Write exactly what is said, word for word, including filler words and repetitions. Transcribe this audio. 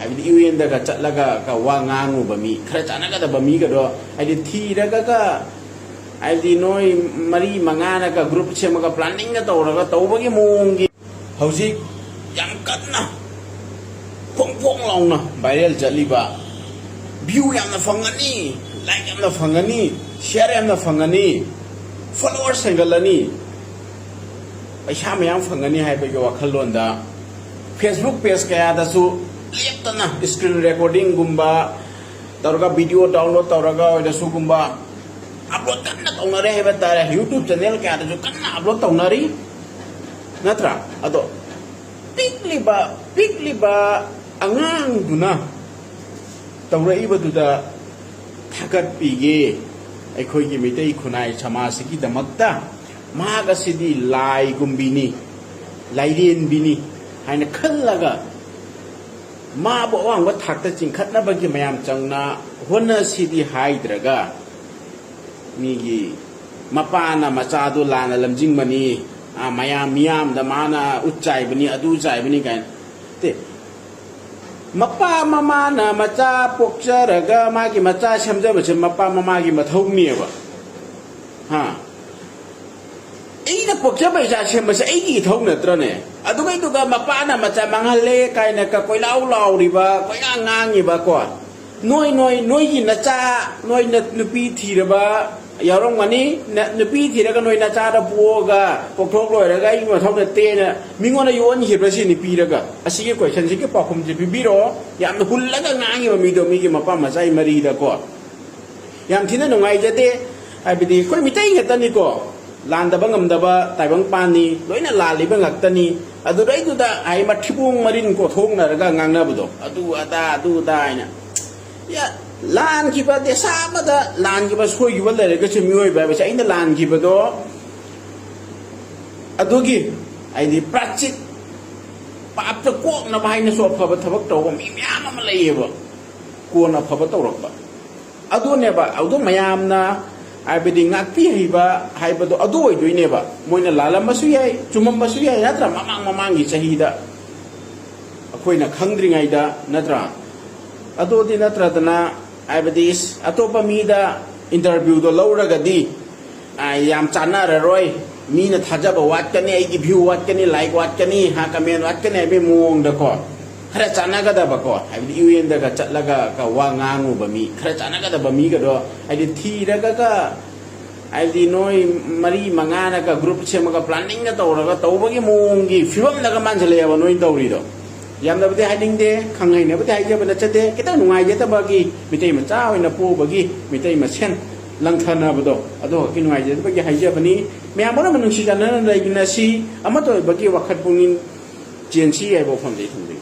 ꯍꯥꯏꯕꯗꯤ ꯌꯨ ꯑꯦꯟꯗꯒ ꯆꯠꯂꯒ ꯀ ꯋꯥ ꯉꯥꯡꯉꯨꯕ ꯃꯤ, ꯈꯔ ꯆꯥꯟꯅꯒꯗꯕ ꯃꯤꯒꯗꯣ, ꯍꯥꯏꯗꯤ ꯊꯤꯔꯒꯒ, ꯍꯥꯏꯕꯗꯤ ꯅꯣꯏ ꯃꯔꯤ ꯃꯉꯥꯅꯒ ꯒ꯭ꯔꯨꯞ ꯁꯦꯝꯃꯒ ꯄ꯭ꯂꯥꯅꯤꯡꯒ ꯇꯧꯔꯒ ꯇꯧꯕꯒꯤ ꯃꯑꯣꯡꯒꯤ ꯍꯧꯖꯤꯛ ꯌꯥꯝ ꯀꯟꯅ ꯐꯣꯡ ꯐꯣꯡ ꯂꯥꯎꯅ ꯚꯥꯏꯔꯦꯜ ꯆꯠꯂꯤꯕ, ꯚ꯭ꯌꯨ ꯌꯥꯝꯅ ꯐꯪꯒꯅꯤ, ꯂꯥꯏꯛ ꯌꯥꯝꯅ ꯐꯪꯒꯅꯤ, ꯁꯤꯌꯥꯔ ꯌꯥꯝꯅ ꯐꯪꯒꯅꯤ, ꯐꯣꯂꯣꯋꯔꯁ ꯍꯦꯟꯒꯠꯂꯅꯤ, ꯄꯩꯁꯥ ꯃꯌꯥꯝ ꯐꯪꯒꯅꯤ ꯍꯥꯏꯕꯒꯤ ꯋꯥꯈꯜꯂꯣꯟꯗ ꯐꯦꯁꯕꯨꯛ ꯄꯦꯖ ꯀꯌꯥꯗꯁꯨ ꯂꯦꯞꯇꯅ ꯁ꯭ꯀ꯭ꯔꯤꯟ ꯔꯦꯀꯣꯔꯗꯤꯡꯒꯨꯝꯕ ꯇꯧꯔꯒ, ꯚꯤꯗꯤꯑꯣ ꯗꯥꯎꯟꯂꯣꯗ ꯇꯧꯔꯒ ꯑꯣꯏꯔꯁꯨꯒꯨꯝꯕ ꯑꯞꯂꯣꯗ ꯀꯟꯅ ꯇꯧꯅꯔꯦ ꯍꯥꯏꯕ ꯇꯥꯔꯦ꯫ ꯌꯨꯇ꯭ꯌꯨꯕ ꯆꯦꯅꯦꯜ ꯀꯌꯥꯗꯁꯨ ꯀꯟꯅ ꯑꯞꯂꯣꯗ ꯇꯧꯅꯔꯤ, ꯅꯠꯇ꯭ꯔꯥ? ꯑꯗꯣ ꯄꯤꯛꯂꯤꯕ, ꯄꯤꯛꯂꯤꯕ ꯑꯉꯥꯡꯗꯨꯅ ꯇꯧꯔꯛꯏꯕꯗꯨꯗ ꯊꯥꯒꯠꯄꯤꯒꯦ꯫ ꯑꯩꯈꯣꯏꯒꯤ ꯃꯤꯇꯩ ꯈꯨꯟꯅꯥꯏ ꯁꯃꯥꯖꯁꯤꯒꯤꯗꯃꯛꯇ ꯃꯍꯥꯛ ꯑꯁꯤꯗꯤ ꯂꯥꯏꯒꯨꯝꯕꯤꯅꯤ, ꯂꯥꯏꯔꯦꯟꯕꯤꯅꯤ ꯍꯥꯏꯅ ꯈꯜꯂꯒ ꯃꯥꯕꯨ ꯑꯋꯥꯡꯕ ꯊꯥꯛꯇ ꯆꯤꯡꯈꯠꯅꯕꯒꯤ ꯃꯌꯥꯝ ꯆꯪꯅ ꯍꯣꯠꯅꯁꯤꯗꯤ ꯍꯥꯏꯗ꯭ꯔꯒ, ꯃꯤꯒꯤ ꯃꯄꯥꯅ ꯃꯆꯥꯗꯨ ꯂꯥꯟꯅ ꯂꯝꯖꯤꯡꯕꯅꯤ, ꯑꯥ, ꯃꯌꯥꯝ ꯃꯤꯌꯥꯝꯗ ꯃꯥꯅ ꯎꯠ ꯆꯥꯏꯕꯅꯤ, ꯑꯗꯨ ꯆꯥꯏꯕꯅꯤ ꯀꯥꯏꯅ꯫ ꯇꯦ, ꯃꯄꯥ ꯃꯃꯥꯅ ꯃꯆꯥ ꯄꯣꯛꯆꯔꯒ ꯃꯥꯒꯤ ꯃꯆꯥ ꯁꯦꯝꯖꯕꯁꯦ ꯃꯄꯥ ꯃꯃꯥꯒꯤ ꯃꯊꯧꯅꯦꯕ꯫ ꯍꯥ? ꯑꯩꯅ ꯄꯣꯛꯆꯕ ꯏꯆꯥ ꯁꯦꯝꯕꯁꯦ ꯑꯩꯒꯤ ꯏꯊꯧ ꯅꯠꯇ꯭ꯔꯅꯦ? ꯑꯗꯨꯒꯩꯗꯨꯒ ꯃꯄꯥꯅ ꯃꯆꯥ ꯃꯥꯡꯍꯜꯂꯦ ꯀꯥꯏꯅ ꯀ ꯀꯣꯏꯂꯥꯎ ꯂꯥꯎꯔꯤꯕ, ꯀꯣꯏꯉꯥꯡ ꯉꯥꯡꯉꯤꯕ ꯀꯣ, ꯅꯣꯏ, ꯅꯣꯏ, ꯅꯣꯏꯒꯤ ꯅꯆꯥ, ꯅꯣꯏꯅ ꯅꯨꯄꯤ ꯊꯤꯔꯕ ꯌꯥꯎꯔꯝꯒꯅꯤ꯫ ꯅ-, ꯅꯨꯄꯤ ꯊꯤꯔꯒ ꯅꯣꯏ ꯅꯆꯥꯗ ꯄꯣꯛꯑꯒ ꯄꯣꯛꯊꯣꯛ ꯂꯣꯏꯔꯒ ꯑꯩꯒꯤ ꯃꯊꯧ ꯅꯠꯇꯦꯅ ꯃꯤꯉꯣꯟꯗ ꯌꯣꯟꯈꯤꯕ꯭ꯔꯥ ꯁꯤꯅꯤ ꯄꯤꯔꯒ? ꯑꯁꯤꯒꯤ ꯀꯣꯏꯁꯟꯁꯤꯒꯤ ꯄꯥꯎꯈꯨꯝꯁꯤ ꯄꯤꯕꯤꯔꯛꯑꯣ꯫ ꯌꯥꯝꯅ ꯍꯨꯜꯂꯒ ꯉꯥꯡꯉꯤꯕ ꯃꯤꯗꯣ ꯃꯤꯒꯤ ꯃꯄꯥ ꯃꯆꯥꯒꯤ ꯃꯔꯤꯗꯀꯣ꯫ ꯌꯥꯝ ꯊꯤꯅ ꯅꯨꯡꯉꯥꯏꯖꯗꯦ꯫ ꯍꯥꯏꯕꯗꯤ ꯑꯩꯈꯣꯏ ꯃꯤꯇꯩ ꯉꯥꯛꯇꯅꯤꯀꯣ, ꯂꯥꯟꯗꯕ ꯉꯝꯗꯕ ꯇꯥꯏꯕꯪ ꯄꯥꯟꯅꯤ, ꯂꯣꯏꯅ ꯂꯥꯜꯂꯤꯕ ꯉꯥꯛꯇꯅꯤ꯫ ꯑꯗꯨꯗꯩꯗꯨꯗ ꯍꯥꯏ ꯃꯊꯤꯕꯣꯡ ꯃꯔꯤꯟ ꯀꯣꯊꯣꯛꯅꯔꯒ ꯉꯥꯡꯅꯕꯗꯣ, ꯑꯗꯨ ꯑꯗꯥ, ꯑꯗꯨ ꯑꯗꯥ ꯍꯥꯏꯅ꯫ ꯌꯥ, ꯂꯥꯟꯈꯤꯕ ꯗꯦꯁ ꯑꯃꯗ ꯂꯥꯟꯈꯤꯕ ꯁꯣꯏꯈꯤꯕ ꯂꯩꯔꯒꯁꯨ ꯃꯤꯑꯣꯏꯕ ꯍꯥꯏꯕꯁꯦ ꯑꯩꯅ ꯂꯥꯟꯈꯤꯕꯗꯣ ꯑꯗꯨꯒꯤ ꯍꯥꯏꯗꯤ ꯄ꯭ꯔꯥꯆꯤꯠ, ꯄꯥꯞꯇ ꯀꯣꯛꯅꯕ ꯍꯥꯏꯅꯁꯨ ꯑꯐꯕ ꯊꯕꯛ ꯇꯧꯕ ꯃꯤ ꯃꯌꯥꯝ ꯑꯃ ꯂꯩꯌꯦꯕ, ꯀꯣꯟꯅ ꯑꯐꯕ ꯇꯧꯔꯛꯄ꯫ ꯑꯗꯨꯅꯦꯕ, ꯑꯗꯨ ꯃꯌꯥꯝꯅ ꯍꯥꯏꯕꯗꯤ ꯉꯥꯛꯄꯤ ꯍꯩꯕ ꯍꯥꯏꯕꯗꯣ ꯑꯗꯨ ꯑꯣꯏꯗꯣꯏꯅꯦꯕ꯫ ꯃꯣꯏꯅ ꯂꯥꯜꯂꯝꯕꯁꯨ ꯌꯥꯏ, ꯆꯨꯝꯃꯝꯕꯁꯨ ꯌꯥꯏ, ꯅꯠꯇ꯭ꯔꯥ? ꯃꯃꯥꯡ ꯃꯃꯥꯡꯒꯤ ꯆꯍꯤꯗ ꯑꯩꯈꯣꯏꯅ ꯈꯪꯗ꯭ꯔꯤꯉꯩꯗ, ꯅꯠꯇ꯭ꯔꯥ? ꯑꯗꯨꯗꯤ ꯅꯠꯇ꯭ꯔꯗꯅ, ꯍꯥꯏꯕꯗꯤ, ꯏꯁ, ꯑꯇꯣꯞꯄ ꯃꯤꯗ interview ꯗꯣ ꯂꯧꯔꯒꯗꯤ, ꯑ, ꯌꯥꯝ ꯆꯥꯟꯅꯔꯔꯣꯏ, ꯃꯤꯅ ꯊꯥꯖꯕ ꯋꯥꯠꯀꯅꯤ, ꯑꯩꯒꯤ view ꯋꯥꯠꯀꯅꯤ, like ꯋꯥꯠꯀꯅꯤ, ꯍꯥ, comment ꯋꯥꯠꯀꯅꯤ ꯍꯥꯏꯕꯒꯤ ꯃꯑꯣꯡꯗꯀꯣ, ꯈꯔ ꯆꯥꯟꯅꯒꯗꯕꯀꯣ, ꯍꯥꯏꯕꯗꯤ UN ꯗꯒ ꯆꯠꯂꯒ ꯀ ꯋꯥ ꯉꯥꯡꯉꯨꯕ ꯃꯤ, ꯈꯔ ꯆꯥꯟꯅꯒꯗꯕ ꯃꯤꯒꯗꯣ, ꯍꯥꯏꯗꯤ, ꯊꯤꯔꯒꯒ, ꯍꯥꯏꯕꯗꯤ, ꯅꯣꯏ ꯃꯔꯤ ꯃꯉꯥꯅꯒ group ꯁꯦꯝꯃꯒ planning ꯒ ꯇꯧꯔꯒ ꯇꯧꯕꯒꯤ ꯃꯑꯣꯡꯒꯤ ꯐꯤꯕꯝꯗꯒ ꯃꯥꯟꯁꯤꯜꯂꯛꯑꯦꯕ ꯅꯣꯏꯅ ꯇꯧꯔꯤꯗꯣ꯫ ꯌꯥꯝꯅꯕꯨꯗꯤ ꯍꯥꯏꯅꯤꯡꯗꯦ, ꯈꯪ ꯍꯩꯅꯕꯨꯗꯤ ꯍꯥꯏꯖꯕ ꯅꯠꯆꯗꯦ, ꯈꯤꯇꯪ ꯅꯨꯡꯉꯥꯏꯖꯗꯕꯒꯤ, ꯃꯤꯇꯩ ꯃꯆꯥ ꯑꯣꯏꯅ ꯄꯣꯛꯎꯕꯒꯤ ꯃꯤꯇꯩ ꯃꯁꯦꯟ ꯂꯪꯊꯅꯕꯗꯣ, ꯑꯗꯨ ꯈꯛꯀꯤ ꯅꯨꯡꯉꯥꯏꯖꯗꯕꯒꯤ ꯍꯥꯏꯖꯕꯅꯤ꯫ ꯃꯌꯥꯝ ꯄꯨꯝꯅꯃꯛ ꯅꯨꯡꯁꯤ ꯆꯥꯟꯅꯅ ꯂꯩꯃꯤꯟꯅꯁꯤ, ꯑꯃꯠꯇ ꯑꯣꯏꯕꯒꯤ ꯋꯥꯈꯜ ꯄꯨꯛꯅꯤꯡ ꯆꯦꯟꯁꯤ ꯍꯥꯏꯕ ꯋꯥꯐꯝꯗ ꯑꯩ ꯊꯝꯖꯒꯦ꯫